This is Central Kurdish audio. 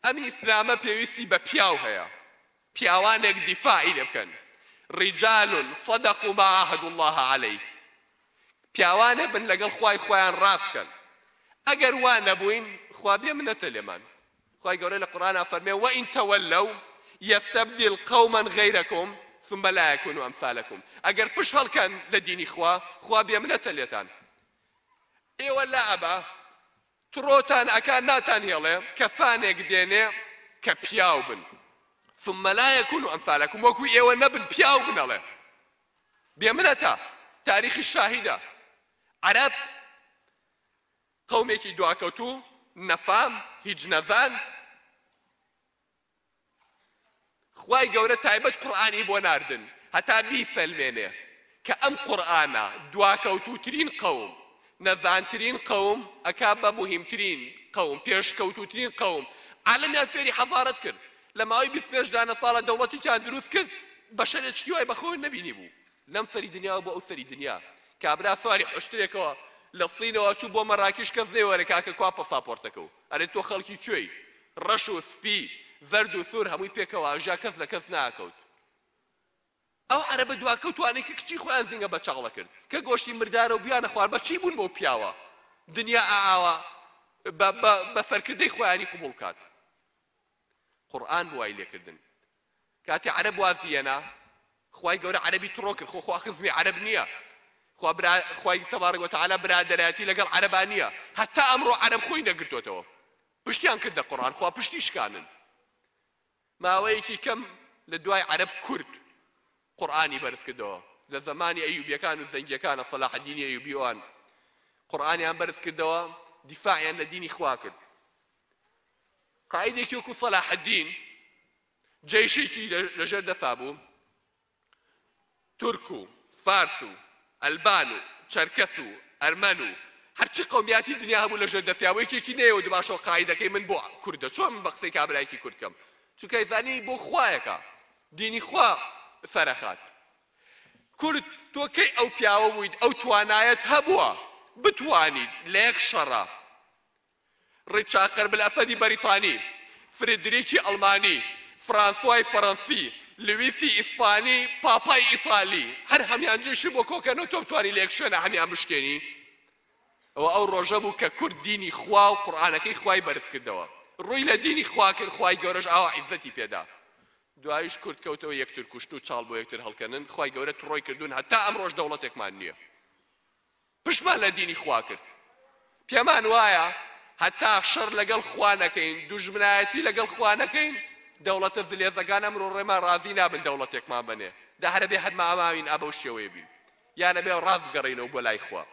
ئەم ئیسلامە پێویستی بە پیاو هەیە، پیاوانێک دیفاعی لێ بکەن، رجال صدقوا ما عاهدوا اللە علیه، پیاوانێ بن لەگەڵ خوای خۆیان ڕاست بکەن، ئەگەر وا نەبووین خوا بێ منەتە لێمان. خوای گەورە لە قورئانا فەرمێ وان تولوا یستبدل قوما غیرکم ثم لا یکونوا امثالکم، ئەگەر پشت هەڵکەن لە دینی خوا، خوا بێ منەتە لێتان. ئێوە لا ئەبا تڕۆتان ئەکا ناتان هێڵێ کەسانێک دێنێ کە پیاو بن ثم لا یکونوا امثالکم وەکو ئێوە نەبن پیاو بن ئەڵێ بێ منەتە تاریخی شاهیدە عەرەب قەومێکی دواکەوتوو نەفام هیچ نەزان خوای گەورە تایبەت قورئانی بۆ ناردن هەتا بیسەلمێنێ کە ئەم قورئانە دواکەوتووترین قەوم، نەزانترین قەوم ئەکا بە موهیمترین قەوم، پێشکەوتووترین قەوم، عالەمیان فێری حەزارەت کرد، لە ماوەی 25 دانە ساڵە دەوڵەتێکیان دروست کرد بەشەرێک شتی وای بەخۆیان نەبینیبوو لەم سەری دنیاوە بۆ ئەو سەری دنیا کابرا سواری حوشترێکەوە لە سینەوە چوو بۆ مەراکیش کەس نەیوەرێ کاکە کوا پەساپۆرتەکە و ئەرێ تۆ خەڵکی کوێی؟ ڕەش و سپی، زەرد و سوور هەمووی پێکەوە ئەژیا کەس لە کەس ناکەوت. ئەو عەرەبە دواکەوتوانەی کە کچی خۆیان زینگە بە چاڵ ئەکرد، کە گۆشتی مردارە و بیانە خوارد بە چی بوون بەو پیاوە دنیا ئاوا بە بە بە سەرکردەی خۆیانی قبوڵ کات؟ قورئان بوو وای لێکردن. کاتێ عەرەب وازی هێنا خوای گەورە عەرەبی تڕۆ کرد خۆ خوا خزمی عەرەب نییە خوا برا خوای تبارک وتعالی برادەرایەتی لەگەڵ عەرەبا نییە هەتا ئەمڕۆ عەرەب خۆی نەگرتۆتەوە پشتیان کردە قورئان خوا پشتی شکانن ماوەیەکی کەم لە دوای عەرەب کورد قورئانی بەرز کردەوە لە زەمانی ئەیوبیەکان و زەنگیەکانە سەلاحەدینی ئەیوبی ئەوان قورئانیان بەرز کردەوە دیفاعیان لە دینی خوا کرد قائیدێکی وەکو سەلاحەدین جەیشێکی لەژێر دەسا بوو، تورک و فارس و ئەلبان و چەرکەس و ئەرمەن و هەرچی قەومیاتی دنیا هەبوو لەژێر دەستیا بوو، یەکێکی نەیەوت باشە قائیدەکەی من بۆ کوردە چۆن من بە قسەی کابرایەکی کورد کەم، چونکە ئەیزانی بۆ خوایەکە دینی خوا سەرەخات. کورد تۆ کەی ئەو پیاوە بوویت ئەو توانایەت هەبووە بتوانیت لە یەک شەڕا ڕیچارد قەربلئەسەدی بەریتانی، فریدریکی ئەڵمانی، فرانسوای فەرەنسی، لویسی ئیسپانی، پاپای ئیتالی، هەر هەمیان جەیشی بۆ کۆکەنەوە تۆ بتوانی لە یەک شوێنا هەمیان بشکێنی؟ ئەوە ئەو ڕۆژە بوو کە کورد دینی خوا و قورئانەکەی خوای بەرز کردەوە ڕووی لە دینی خوا کرد خوای گەورەش ئاوا عیزەتی پێدا دوایش کورد کەوتەوە یەکتر کوشتن و چاڵ بۆ یەکتر هەڵکەنن خوای گەورە تڕۆی کردوون هەتا ئەمڕۆش دەوڵەتێکمان نییە. پشتمان لە دینی خوا کرد. پێمان وایە هەتا شەڕ لەگەڵ خوا نەکەین، دوژمنایەتی لەگەڵ خوا نەکەین، دەوڵەتە زلێزەکان ئەمرۆ ڕێمان ڕازی نابن دەوڵەتێکمان بەنێ. دە هەر ئەبێ هەر ماماوین ئا بەو شێوەیە بین. یان ئەبێ ڕاست بگەڕێینەوە بۆ لای خوا.